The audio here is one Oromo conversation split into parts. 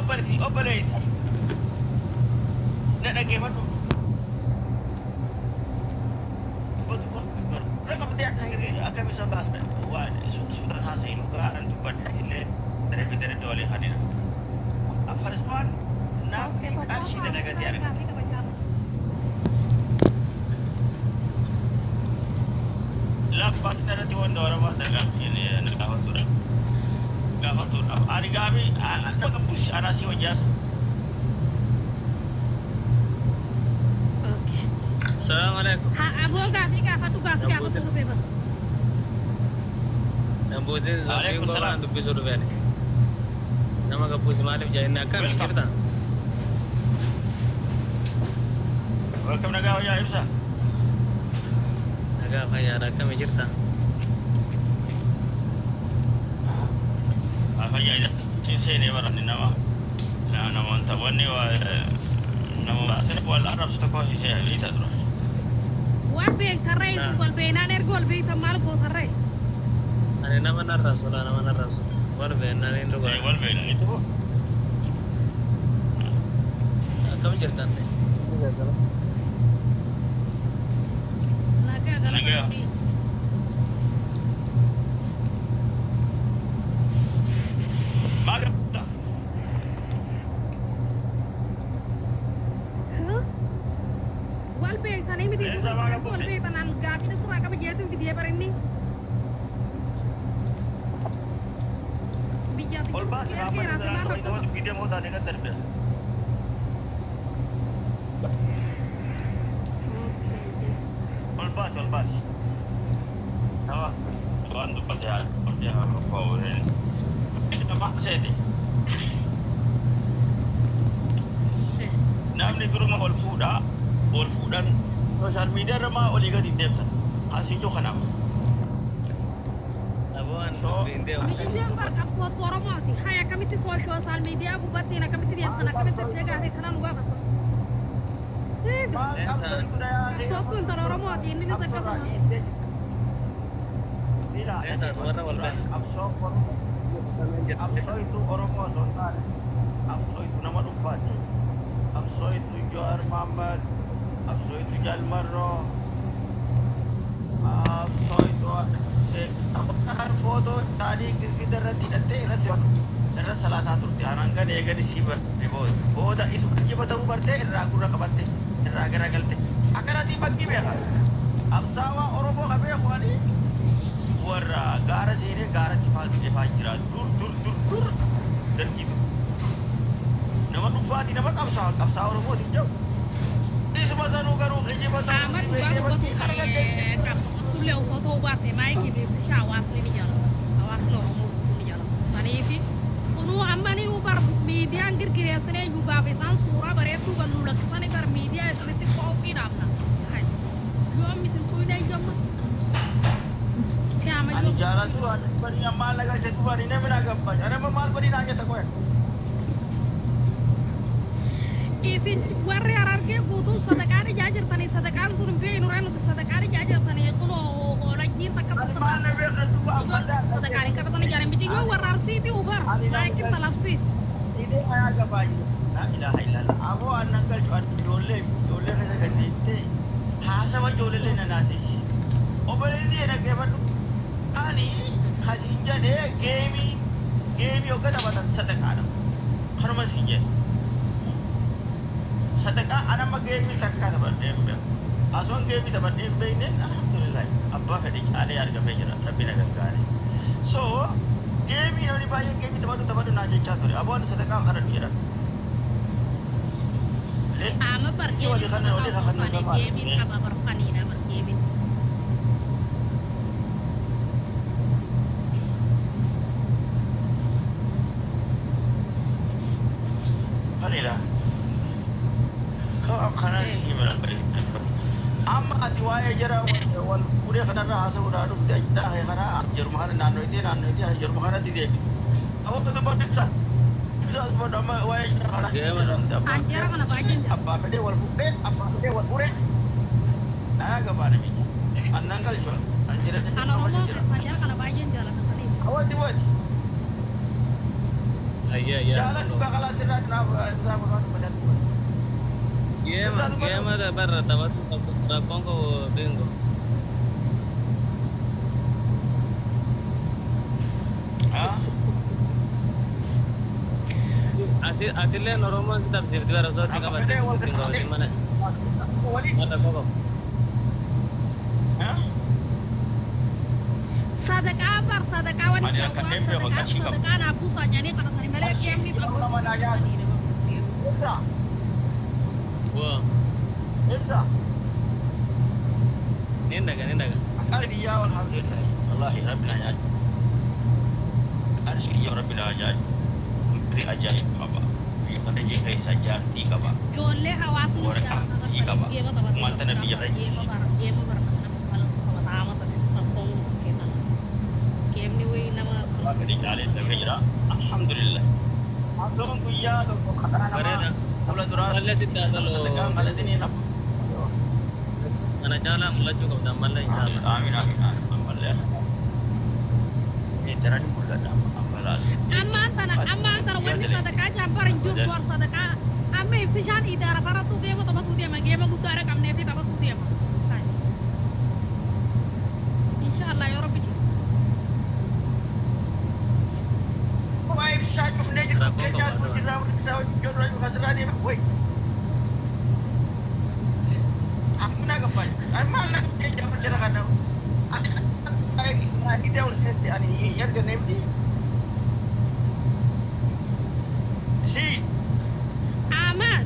Obboleessi obboleessi na dhaggeeffadhu. Akkam isa baasne waan suutaan haasa'inu gahaan dubbadhe illee darbe darbe walii kanina. First one, namni qarshii dalagatee argate. Laffaan irratti wanta Oromoo na gaafatudha. Gaafatudha. Ani gaafi nama bulchi anaa si hojjaasa. Okay. Assalamu alaikum. Ha, aboo gaafii gaafadhu, gaafii gaafatu dhufee bara. Nambuutiin zambiin Alaikum qofaan salaam. dubbisuu dhufeen. Nama gabbuusi maaliif jedhanii akkam hin Welcome. jirtan? Welcome, nagaa hojjaa ibsa. Nagaa fayyaadha, akkam hin jirtan? Fayyaa ija seenee baranni nama namoota wanni nama wal arrabsu tokko siisee hiita dura. Wal beektarree isin wal beeknaan erga wal beektan maal gootarree? Ani nama narrasu laa, nama narrasu. Wal beennaan hin dhugaa. Wal beekna itti fu. Akkam jirtan? Nagaa galata Nagaa. Rabbii. Maal gaafata? Wal beektanii miti Eessa maal wal gaafate? beektan an gaafii suuraa qaba jeetu fidee bara inni. Biyyaa Ol baasi ergeera raafama maal dura rakkata? viidiyoo moo taate kan darbe. Ol baasi, ol baasi. Nama waan dubbate haa dubbate haa qophaa'u. Nama seete. Namni duruma ol fuudhaa ol fuudhan social media irra maa olii gadi hin deemtan. Asiin joo kanaaf. Aboo an So dubbiin deemu. Miidiyyaan bar qabsootu Oromooti. Hay, akkamitti social media gubbattiin akkamitti deemtan, akkamitti itti gaafii kana nu gaafatan? Maal qabsootu Qabsoottu intala Oromooti innis qabsoorraa akkasuma. dhiistee Bila Leensaa sumarra wal beekna. qabsoo Oromoo qabsooytu Oromoo osoo hin taane qabsooytu nama dhuunfaati. Qabsooytu Jawaar Mohammad, qabsooytu Jaal Marroo, qabsooytu footoo isaanii girgida irratti hidhattee irra salaataa turte. Anaan kan eegan isii bare booda isuma kijiba ta'uu bartee irraa gurra qabatte, irraa garagalte. Akkanatti fakkii beeka. Qabsaawaa Oromoo ka beeku ani warra gaara seenee gaaratti faa jira dur dur dur dur dargitu. Nama dhuunfaati, nama qabsaa qabsaa Oromootiin jedhu. Isuma sanuu garuu kijiba ta'uu Qaama si dhugaa beekee dubbatu bakkii kana gaggeessite. qabsootullee osoo ta'uu baatte maayikii beeksisa hawaasni ni jaalata. Hawaasni Oromoo guutuu ni jaalata. Saniifi kunuu amma ni bar miidiyaan girgireessinee iyyuu gaafa isaan suuraa bareedduu kan nu lakkisanii bar miidiyaa isinitti qophii dhaabna. Hai. Yoom isin xuyinee iyyuu si Ani amayyoo. jaalatu bari ammaa laga jedhu bari namni na gabba. Nama maal godhi naa jetta qoya. Isin warri Harargee guutuun sadaqaan ijaa jirtanii, sadaqaan sun hin beeknu ree nuti, sadaqaan ijaa jirtanii kunoo hoolajjiin takka Ani maal na beekan duuba afaddaa. Sadaqaan hin qabatanii ijaaran miti yoo warra Arsiiti ubar Ani na laakiin talarsiiti. Idee ayaa gabaa jiru. Laa ilaaha illallah. Aboo annan galchu ani ijoollee miti, ijoollee keessa gaddeettee haasawa ijoollee na naasisi. Obboleessi dhaggeeffadhu. Ani kasiin jedhee game hogga taphatan sadaqaadha. Kanuma siin jedhe. Sadaqaa anamma game takka taphadhee hin beeku. Asuman game taphadhee hin beekneen alhamdulillah abbaa fedhe caalee argamee jira. Rabbi na gargaare. So game namni baay'een game taphadhu taphadhu naan jechaa ture. Aboo ani sadaqaan kadhadhu jedhan. Ama bar Walii kana walii kana sama. Gameiin qaba bar faniidha bar gameiin. Faniidha. Kanan sii mira. Amma ati waa'ee jara wal fuudhee kanarra haasa'uudhaan dhufte ajjaa kana jaruma kana naannoo itee naannoo itee jaruma kanatti deebise. Aboo dubbadhu ibsa. Ibsa dubbadhu amma waa'ee jara kana. An jara kana baay'een jaalladha. Abbaa fedhee wal fuudhee, abbaa fedhee wal fuudhee. Dhayaa gabaa namicha. Annan galchu. An jira. An Oromoo keessaa jara kana baay'een jaalladha saniif. Hawwaati waati. Ayyee ayyee. Jaalan dhugaa kalaa sirraa naaf ibsaa barbaadu badaa dubbatu. Geema geema barra taphatu rakkoon qabu bingo. Asi atilleen Oromoon si tapsiifti bara osoo itti qabatte hin qabatin mana. Rakkoo qabu. Sadaqaa bar sadaqaa wani Ani akka jawwaan dhibbe sadaqaa qarshii qabu. sadaqaa naa buusaa jedhanii kadhatanii malee geemni Nama naa nyaatu. Ibsa. Woo. Ibsa. Niin dhaga niin dhaga. Akka biyyaa alhamdulillah. Wallahi rabbi naa nyaatu. Qarshii kiyya rabbi naa nyaatu. Umrii ajaa'ib qaba. Biyya kana keessa jaartii qaba. Ijoollee hawaasni Waraqaa jaalatan qaba. geema taphatu. Wanta na biyya Geema bara geema bara nama falatu taphata amatanis rakkoon kennan. Geemni wayii nama Waaqni caalee dafee jira. Alhamdulillah. Asoon guyyaa tokko karaa namaa Bareeda. fuula duraa Mallee sitti haa tolu. sadaqaan malatanii nafu. Kana caalaa mul'achuu qabda ammallee inshallah. Amiin amiin amiin ammallee. Darani mul'ata amma laal. Ammaan tana wanni sadaqaa jaan hin jirtu war sadaqaa amma ibsishaan idaara faratu geema taphatuu deema geema guddaadha qabnee fi taphatuu deema. Inshallah yoo rabbi jedhe. Waa ibsaa cufnee jirru keenyaas kun jirraa ibsaa hojii kasirraa deema. Wayi. Akkuma gabbaan. Ani maal na keenya jira kana. Ani ite ol seente ani yarga nemti. Si. Ahmad.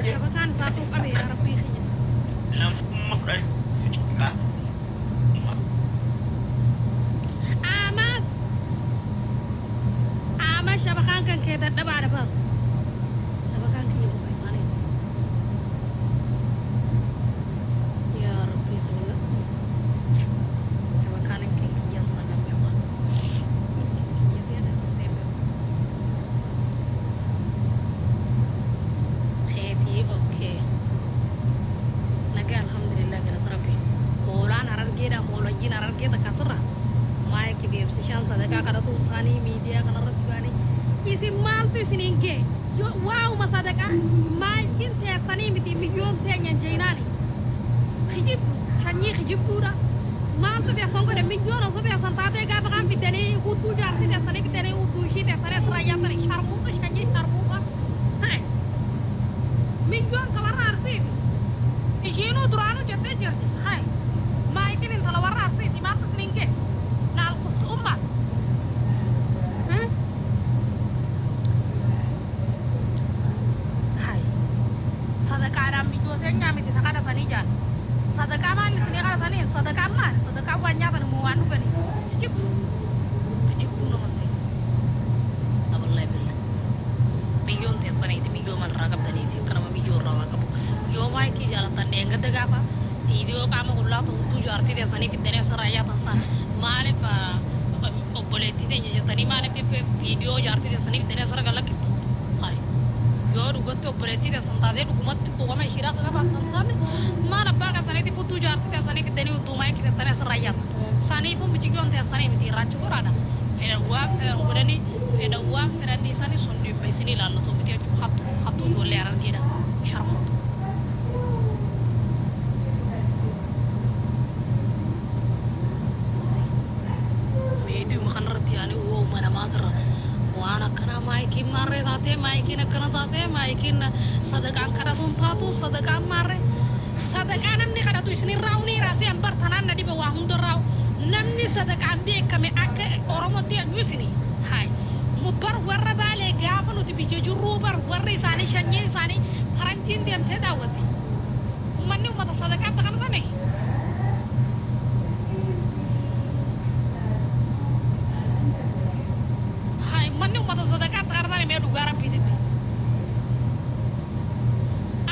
Shabakaan isaatuu qabe yaa rabbii kiyya. Namummaa kudha. Ahmad. Ahmad shabakaan kan kee dadhabaadha bar. Shabakaan kiyya qofa isaanii. Yaa rabbii bismillah. Shabakaan kee kiyyaan sagamee waan. Kiyya ta'e sittee beeku. Keetii okay. Nagaa alhamdulillah galata rabbi. Hoolaan harargeedha hoolojjiin harargee takka asirra. Maayikii beebsishaan sadaqaa kadhatu taanii miidiyaa kanarratti baanii. Isin maaltu isiniin gee? Waa'uma sadaqaa maayikiin teessanii miti miyyoon teenyan jeenaani. Kijibdu sanyii kijibduudha. Maaltu teessan godhe miyyoon osoo teessan taatee gaafa kaan fidanii hudduu jaartii teessanii fidanii hudduu ishii teessanii asirraa yaatanii sharmuuxa sanyii sharmuuxa. Miyyoon tabarra arsiiti. Ishiinuu duraanuu jettee jirti. Hai. Maayikiin intala warra arsiiti maaltu isiniin gee? Naal kus ummaas. Hai. Sadaqaadhaan biyyoota miti ta kadhatanii jaan. Sadaqaa maal isinii kadhatanii? Sadaqaan maal? Sadaqaan waan nyaatan moo waan dhuganii? Kijibdu. Kijibduu nama ta'e. Wallahi billah. Biyyoon teessaniiti biyyoo malirraa qabdaniiti akka nama biyyoo irraa waa qabu. Yoo maayikii jaalattan dheengadda gaafa viidiyoo qaama qullaa ta'utu jaartii teessanii fiddanii asirraa yaatan san maaliif obboleettii teenya jettanii maaliif viidiyoo jaartii teessanii fiddanii asirra gad lakkiftu? Hayi. Yoo dhugatti obboleettii teessan taatee dhugumatti quuqama ishiidhaa akka qabaattan taate maal abbaa keessaniiti futtuu jaartii teessanii fiddanii hudduu maayikii teettanii asirraa yaatan. Saniifuu mijigyoon teessanii miti irraachi godhaadha. Fedhan waan fedhan godhanii fedhan waan fedhan dhiisanii sun dhimma isinii ilaallatu miti jechuudha. Hattuu hattuu ijoollee harargeedha. Sharmuutu. Miidiyuma kanarratti yaani uumama namaatirra waan akkanaa maayikiin maarree taatee maayikiin akkana taatee maayikiin sadaqaan kadhatuun taatu sadaqaan maarree sadaqaa namni kadhatu isinirraa uniiraa si hanbar tanaan na dhibe waa hundarraa namni sadaqaan beekame akka Oromootti eenyu isinii haay bar warra baalee gaafa nuti biyya jirruu bar warri isaanii shanyiin isaanii faranjiin deemtee daawwatti ummanni ummata sadaqaatti kadhatane. Haay manni ummata sadaqaatti kadhatane mee dhugaa rabbiititti.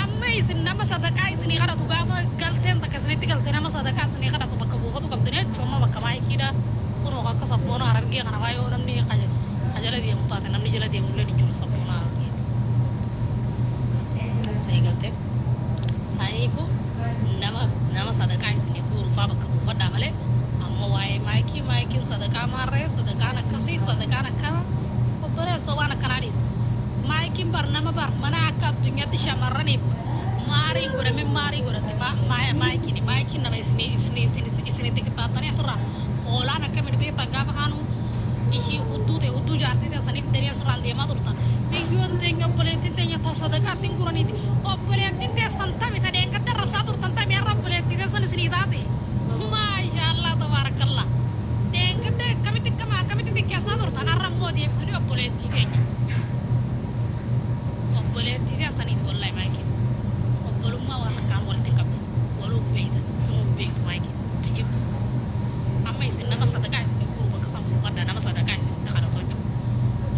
Amma isin nama sadaqaa isinii kadhatu gaafa galteen takka isinitti galtee nama sadaqaa isinii kadhatu bakka buufatu qabdanii jechuun amma bakka maayikiidha kunoo akka sabboona harargee kana faa yoo namni jala deemu taate namni jala deemu illee hin jiru sabboona harargee. Sanii galtee saniifu nama nama sadaqaa isinii guurufaa bakka buufadhaa malee amma waa'ee maayikii maayikiin sadaqaa maarree sadaqaan akkasii sadaqaan akkana obboleessoo waan akkanaa dhiisa. Maayikiin bar nama bar mana akka addunyaatti shamarraniif maarii godhame maarii godhate maayikiin maayikiin nama isinitti qixxaattanii asirraa hoolaan akkamiin beektan gaafa kaanuu ishii hudduu ta'e hudduu jaartii teessaniif daree asirraan deemaa turtan. Biyyoon teenya obboleettiin teenya ta sadaqaatti hin guraniiti. Obboleettiin teessan tami ta dheengadda arrabsaa turtan tami har'a obboleettii teessan isinii taate. Maashaallah tabaarakallah. Dheengadda akkamitti akkama akkamitti xiqqeessaa turtan har'a immoo deebisanii obboleettii teenya. Obboleettii teessaniiti wallahi maayikiin. Obbolummaa waan takkaan walitti hin qabdan. Waluu beektan isinuu beektu maayikiin. Kijibu. Amma isin nama sadaqaa isin guuru bakka san buufadha nama sadaqaa isin kadhatu jechuudha.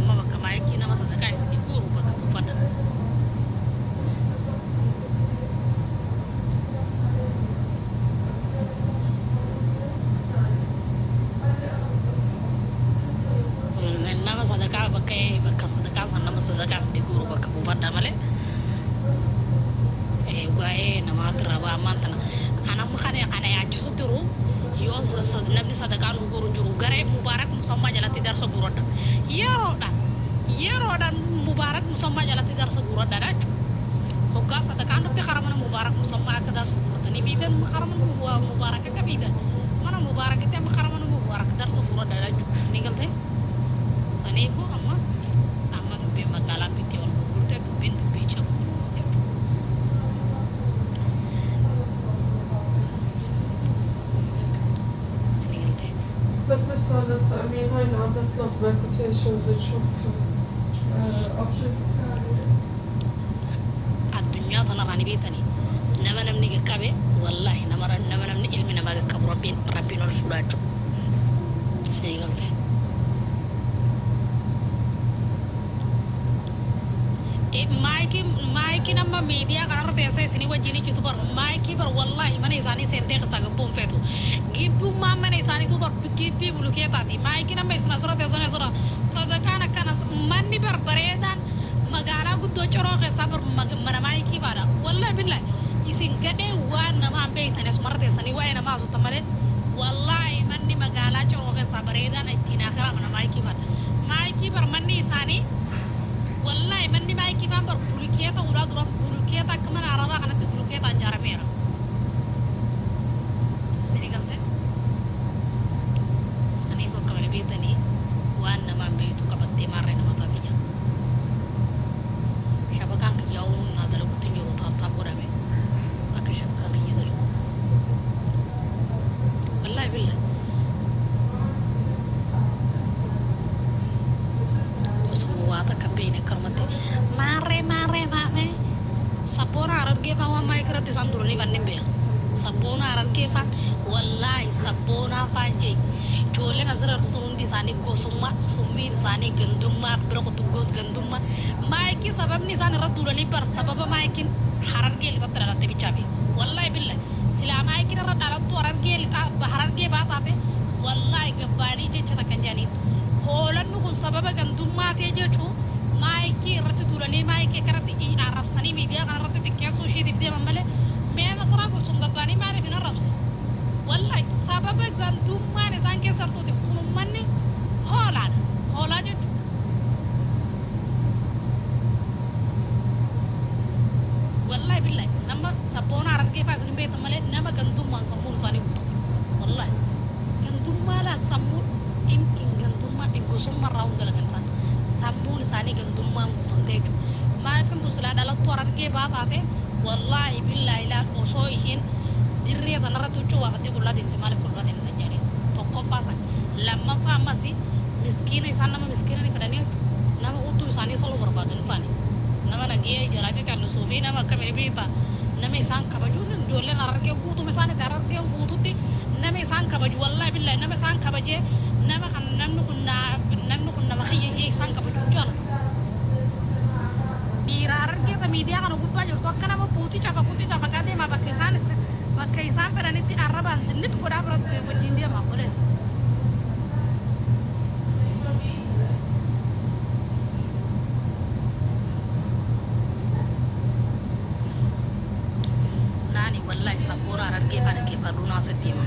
Amma bakka maayikii nama sadaqaa isin guuru bakka buufadha. Nama sadaqaa bakka bakka sadaqaa san nama sadaqaa isin guuru bakka buufadha malee. Waa'ee namaatti rabaa ammaan tana. Anamma kana kana yaachisu jiru yoo namni sadaqaa nu guuru jiru garee Mubaarak Musammaa jalatti darsa guuradha. Yeroodhaan yeroodhaan Mubaarak Musammaa jalatti darsa guuradha jechuudha. Hoggaa sadaqaan dhufte karaa mana Mubaarak Musammaa akka darsa guuratanii fiidan karaa mana Mubaarak akka fiidan mana Mubaarakitti amma karaa mana Mubaarak darsa guuradha jechuudha. Isinii galtee saniifuu amma amma dubbiin magaalaan bittee wal gurgurtee dubbiin dubbii cimu jechuudha. Isinii galtee. بس لسه للتأمين هاي عم نطلب quotations نشوف options ثانية. Addunyaa tanarraa ni beektanii nama namni qaqqabe wallaahi nama nama namni ilmi namaa qaqqabu rabbiin rabbiin ol fuudhaa jechuudha. Isinii galtee. Maayikii maayikiin amma miidiyaa kanarra teessee isinii wajjin ijjitu bar maayikii bar wallaahi mana isaanii seentee keessa gabbuun feetu gibbummaan mana isaaniitu bar gibbii bulukeetaati maayikiin amma isin asirra teessan asirra sadaqaan akkanas manni bar bareedaan magaalaa guddoo Ciroo keessaa bar mana maayikii baadha wallaahi billahi isin gadhee waan namaa hin beektan asumarra teessanii waa'ee namaa haasoftan malee wallaahi manni magaalaa Ciroo keessaa bareedaan ittiin akiraa mana maayikii baadha maayikii bar manni isaanii wallahi manni maayikii faan bar bulukeeta ulaa dura bulukeeta akka mana arabaa kanatti bulukeetaan ijaarameera. Isinii galtee? Saniif akka malee beektanii waan namaan beektu qabattee maarree nama taate jira. Shabakaan kiyyaa'uu naa dalaguutti hin jiru taataaf godhame akka shabakaan kiyya dalagu. Wallahi billahi. Osuma waa takka hin beekne akkanumatti maarree maarree maarree sabboona Harargee faa waan maayikii irratti isaan duranii fannin beeka. Sabboona Harargee faa wallaahi sabboonaa faan jee ijoolleen asirra jirtu hundi isaanii gosummaa summiin isaanii gandummaa bira kutuggoot gandummaa maayikii sababni isaan irra duulanii bar sababa maayikiin Harargee lixatti dhalatte bichaa fi wallaahi billahi silaa maayikiin irra dhalattu Harargee lixaa Harargee baataate wallaahi gabbaanii jecha takka hin jedhaniin. Hoolanni kun sababa gandummaa ta'e jechuun maayikii irratti duulanii maayikii akkanatti arrabsanii miidiyaa kana irratti xiqqeessuu isheetiif deeman malee mee Nasraa kun gabbaanii maaliif hin arrabse? Wallaahi sababa gandummaan isaan keessa jirtuuti kun uummanni hoolaadha. Hoolaa jechuudha. Wallaahi billahi nama sabboona Harargee fa'aa isin hin beektan malee nama gandummaan sammuun isaanii guutuu. Wallaahi gandummaa laa sammuun imkin gandummaa gosummaa irraa hunda dalagan isaan sammuun isaanii gandummaan guutamte jechuudha. Maayikiin tun silaa dhalattuu Harargee baataate wallaahi billaahi laa osoo isheen dirree sanarratti huccuu baafattee qullaa deemte maaliif qullaa deemte hin jedheen tokkoffaa san lammaffaa ammas miskiina isaan nama miskiina ni fedhanii jechuudha. Nama hudduu isaanii saluu barbaadan isaanii nama nagee jiraachuu callisuu fi nama akkamiin beektaa nama isaan kabajuun ijoolleen Harargee guutuma isaaniiti Harargee guututti nama isaan kabaju wallaahi billaahi nama isaan kabajee nama kan namni kun namni kun nama kiyyayyee isaan kabajuu jaalata. Dhiira Harargee ta miidiyaa kana gubbaa jirtu akka nama buutii cafaquutti cafaqaa deemaa bakka isaan bakka isaan fedhanitti arrabaan zinnitu godhaa biratti wajjin deemaa godheessa. Naani wallaahi sabboona Harargee faa dhaggeeffadhu naa sitti hima.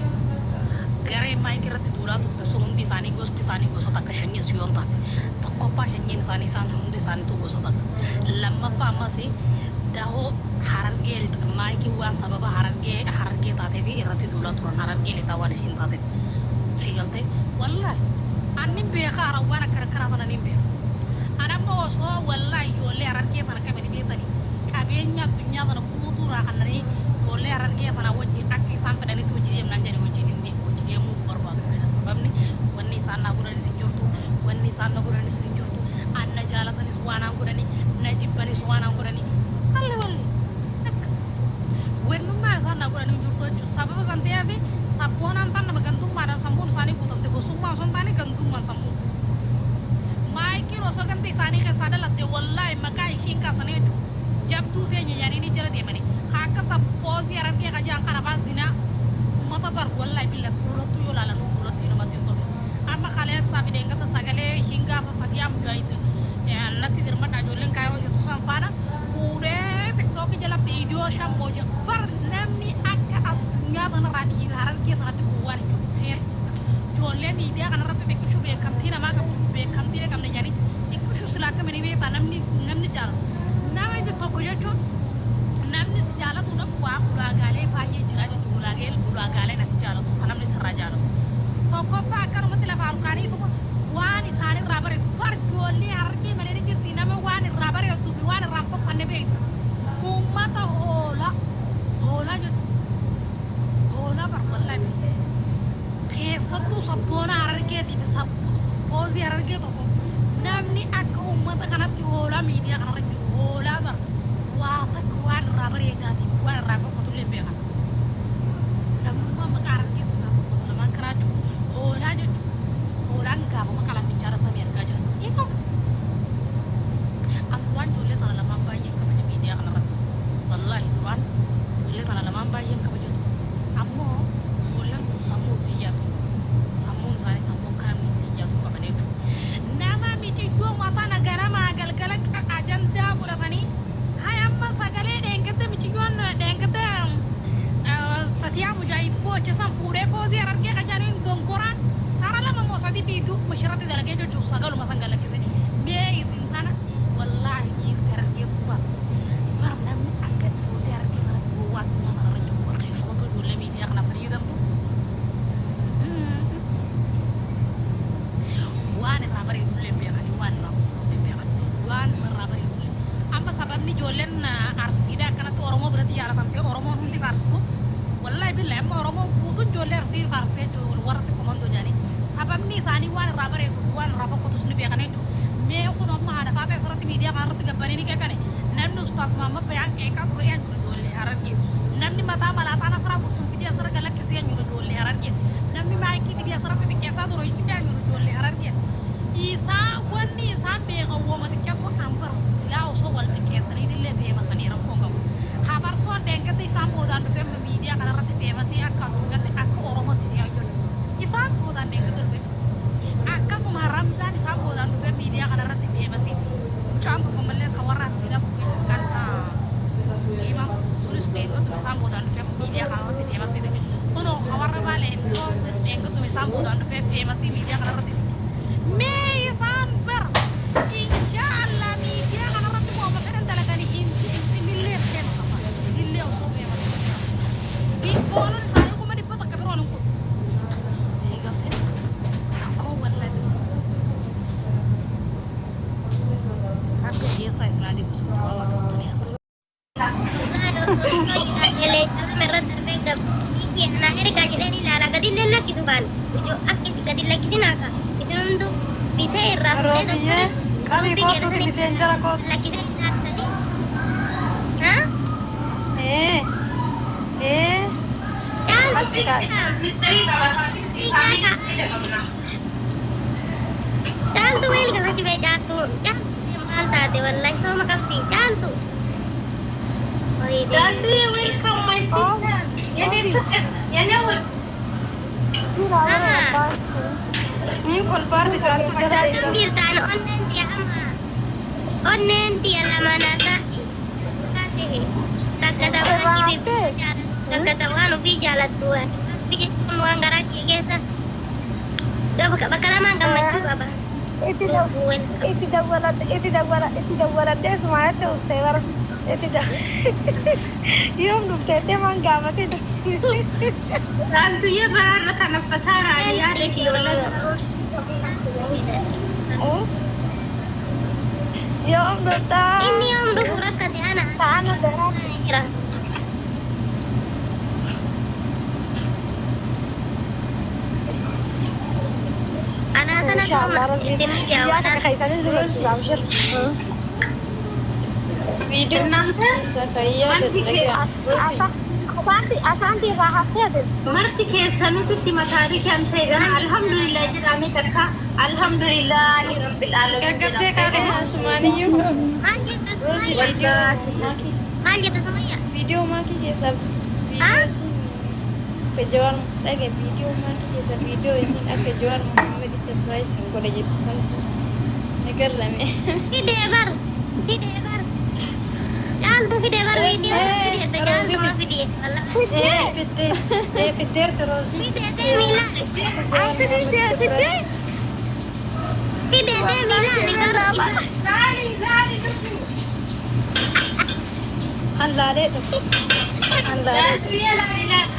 isaanii gosa takka shanyiis yoon taate tokkoffaa shanyiin isaanii isaan hundi isaaniitu gosa takka lammaffaa ammas dahoo Harargee Maayikii waan sababa Harargee Harargee taatee fi irratti duulaa turan Harargee Lixaa waan ishiin taateef si galtee wallaahi annin beekaa harawwaan akkana akkanaa tana nin beeka an amma osoo wallaahi ijoollee Harargee tana kamini beetanii qabeenya addunyaa tana guutuu irraa kannanii ijoollee Harargee tana wajjin akka isaan fedhanitti hojii deemnaan jedhe wajjin hin deemu hojii deemuu barbaadu fedha sababni wanni isaan naa godhanis hin jirtu wanni isaan na godhanis hin jirtu an na jaalatanis waan aan godhani na jibbanis waan aan godhani walli walli akka wannummaa isaan naa godhani hin jirtu jechuudha sababa san ta'eef sabboonaan tan nama gandummaadhaan sammuun isaanii guutamte gosummaa osoo hin taane gandummaan sammuu Maayikiin osoo ganda isaanii keessaa dhalatte wallaahi maqaa ishiin kaasanii jechuudha. Jabduu teenya jedhanii ni jala deemanii. Akka sabboosii Harargee qajaan kana afaan zinaa uummata bar wallaahi billa fuulattuu yoo ilaalan fuulattuu namatti hin tolu. Amma kaleessaa fi deengata sagalee ishiin gaafa Fatiyaa Mujaahid natti dirmadha ijoolleen Kaayiroo jirtu san faana fuudhee TikTokii jala viidiyoo shan mooja bar namni akka addunyaa tanarraa dhiira Harargee sanatti gowwaan hin jiru. Ijoollee miidiyaa kanarratti xiqqishuu beekamtii namaa qabu beekamtii hin qabne jedhanii xiqqishuu silaa akka mini beektaa namni namni jaalatu. Nama ija tokko jechuun namni si jaalatuudhaaf waa ulaagaalee baay'ee jira jechuudha. Ulaagaalee ulaagaalee natti jaalatu kan namni sirraa jaalatu. Tokkoffaa akkanumatti lafaa olkaanii tokko waan isaanirraa bareedu bar ijoollee Harargee malee ni jirti nama waan irraa bareedduu fi waan irraa hin fokkanne beekta. Uummata hoolaa hoolaa jechuudha. Hoolaa bar wallaahi keessattuu sabboona Harargeetii fi foozii Harargee tokko namni akka uummata kanatti hoolaa miidiyaa kanarra jiru hoolaa bar waa takka waan irraa bareedaatii fi waan irraa fokkatu illee beekan. Namnummaa maqaa Harargee tokko fokkatu lamaan karaa jiru hoolaa jechuudha. Hoolaan gaafa maqaa lammichaara samii argaa jira. Hiika an duraan ijoollee tana lamaan baay'een kabaja miidiyaa kanarratti. Wallaahi duraan ijoollee tana lamaan baay'een kabajatu. Ammoo ijoolleen kun sammuu biyyaatu. Sammuun isaanii sammuu akka namni biyyaatu qaban jechuudha. Nama miciyyoo mataa ganamaa galgala ajandaa godhatanii hay amma sagalee dheengadda miciyyoon dheengadda Fatiyaa Mujaahid boochisan fuudhee foozii Harargee qajaaniin dongoraan hara lama moo sadii fiiduu mashirratti dalagee jechuun sagaluma san galakkise. Mee isin tana wallaahi dhiirti Harargee tuutaa bar namni akka ijoollee Harargee kanatti gowwaa addunyaa kanarra jiru bar keessumattuu ijoollee miidiyaa kana fayyadamtu waan irraa bareedullee hin beekanii waan irraa hin beekan waan irraa bareedullee amma sababni ijoolleen Arsiidha akkanatti Oromoo biratti jaalatamtee Oromoon hundi faarsitu wallahi billahi amma Oromoon guutuun ijoollee Arsii faarsee jechuudha warra si komandoo jedhanii sababni isaanii waan irraa bareedu waan irraa fokkotus ni beekan jechuudha. Mee kun amma haadha faata asirratti miidiyaa kanarratti gabbanii ni qeeqane namni Ustaaz Mahammad Bayaan qeeqaa ture eenyudha ijoollee Harargee namni mataa malaataan asirraa gursuun fidee asirra galakkisee eenyudha ijoollee Harargee namni maayikii fidee asirratti xiqqeessaa ture eenyudha ijoollee Harargee isaa wanni isaan beekan wooma xiqqeessu an baru silaa osoo wal xiqqeessanii illee feemasanii rakkoon qabu. Hafarsoon dheengadda isaan boodaan dhufee miidiyaa kanarratti feemasii akka addunyaatti akka Oromootti dhiyaa jechuudha. Isaan boodaan dheengadda dhufe. Akkasuma Ramzaan isaan boodaan dhufee miidiyaa kanarratti feemasii mucaan tokko mallee kan warra Arsiidhaa tokko maqaan isaa Diimaa sunis dheengaddu isaan boodaan dhufee miidiyaa kanarratti feemasii ta'e. Kunoo kan warra Baalee sunis dheengaddu isaan boodaan dhufee feemasii miidiyaa kanarratti ta'e. Mee isaan bar inshaallah miidiyaa kanarratti waama fedhan dalaganii hin illee feemasa illee osoo feemasa. Fooloon isaanii 100,000 biroon hin kun. Sii galtee rakkoo wallahi akka hiyyeessaa isnaa deebisu waan fuutanii hafa. Na ergaa jedheen ilaala gadi illee lakkisu kaan akka isin gadi lakkisin haka isin hunduu bitee irraa fuudhee Roosiyyee qabii kootuuti miseenjara kootu. Lakkisee ilaaltanii haa Ee ee achi kaa'e. Caaltu weel gafachi bee Caaltu Caaltu maal taate wallahi sooma qabdi Caaltu. Caaltu, welcome, my sister. የኔ ፍቅር የኔ ውድ Niin kolfaarti Caaltu jala Akkam deemti. jirtaan onneen tiya amma onneen tiya lama naata taate takka ta'uu takka ta'uu waan ofii jaalattu jechuun waan garaa kee keessa Bakka lamaan gammachuu qaba. Itti dawwaladhe, itti dawwala, itti dawwaladhee sumaayatti ustee bara itti yoom dhufteettee maan gaafatin. Caaltuyyee baraarra tanaffasaa raanii yaada kee Yoom dhuftaa? Inni yoom dhufu rakkate ana. Saana garaa. Jira. Anaa sana Inshaallah rabbi itti guyyaa kana mijaa'u. keessanis dubarsiisaa jira. Viidiyoo isa fayyaa dadhagaa. Asaanti irraa haftee ati. Marti keessanuu sitti mataanii kan ta'e gana alhamdulillah jedhamee takka alhamdulillah rabbil alamin. Gaggabdee kaatee asumaaniyyuu. Maal jetta Roozi Sumayya? viidiyoo maakii Maal jetta Sumayya? viidiyoo maakii keessa viidiyoo isiin akka Jawaar dhaga viidiyoo maakii keessa viidiyoo isiin akka Jawaar Muhammad surprise hin godhe jette santu ni garrame. Fidee bar. Fidee bar. Caaltu fidee bar viidiyoo fidee caaltuma fidee. Fiddee fiddee fiddeerti Roozii. Fidee deemii laali. Ati fiddee fiddee. Fidee deemii laali garuu. Laali laali dhufu. An laalee dhufu. An laalee. Caaltuyyee laali laali.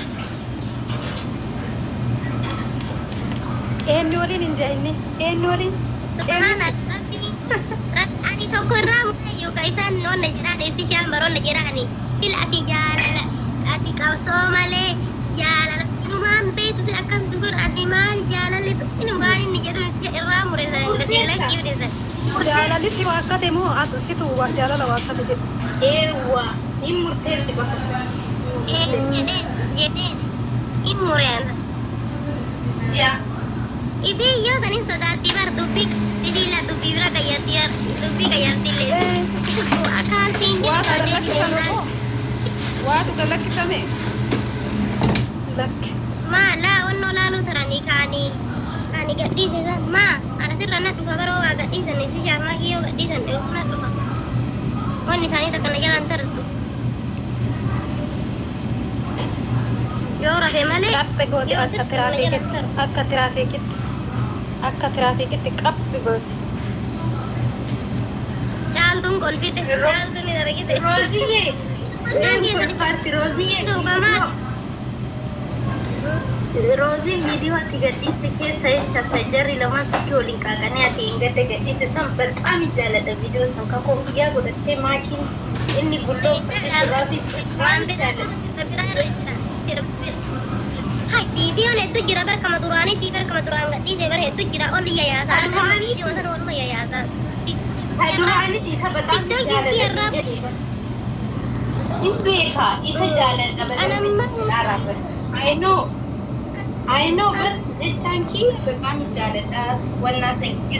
Eenyu waliin hin jenne? Eenyu waliin? Subhaana Rabbi. Ani tokko irraa mukayyuu ka isaan onna jedhaan ibsi ishaan baroonna jedhaani. Sila ati jaalala ati qabsoo malee jaalala inumaan beektu sila akkamtu godhu ati maal jaalalli inumaan inni jedhu irraa mure san gadi lakkifte san. Jaalalli si waakkate moo as situ jaalala waakkate jedhu? Eewwa hin murteetti bakka sana. Jedheen jedheen in mureen. Yaa. Isii yoo sanin sodaatti bar dubbii isii la dubbii bira qayyartii dubbii qayyartii illee akkaan siin Waatu jedhu galakkifame moo? Waatu galakkifame? Lakki. Maa laa onnoo laaluu taranii kaanii kaanii gadhiise san maa ana sirra na dhufa baroo waa gadhiisan ifi shaamaa kiyyoo gadhiisan yookiin na dhufa onni isaanii takka na jalaan tartu yoo rafe malee Qabxe gooti yoo akka sirra na jalaan tiraafikitti. tartu. Akka tiraafikitti. Akka tiraafikitti qabbi gooti. Caaltuun kolfite caaltuun hin argite. Rooziyyee. Onnaan Inni keessan kolfaatti Rooziyyee. Dhugamaa. Rooziin viidiyoo ati gadhiiste keessa jecha jarri lamaan sitti waliin qaaqanii ati hin gadda gadhiiste san በጣም jaalladha viidiyoo san kan koffiyyaa godhattee maakiin inni guddoo uffate shurraabii Waan በጣም jaalladha. biraa irra jira. Hai, viidiyoon hedduu jira barkama duraaniiti barkama duraan gadhiise bara hedduu jira ol yayyaasaa. Viidiyoo sana oluma yayyaasaa. Duraanitti isa በጣም jaalladha jedhe. Hin beeka isa jaalladha በጣም. I know. I know bas jechaan kiyya በጣም jaalladha wannaa san.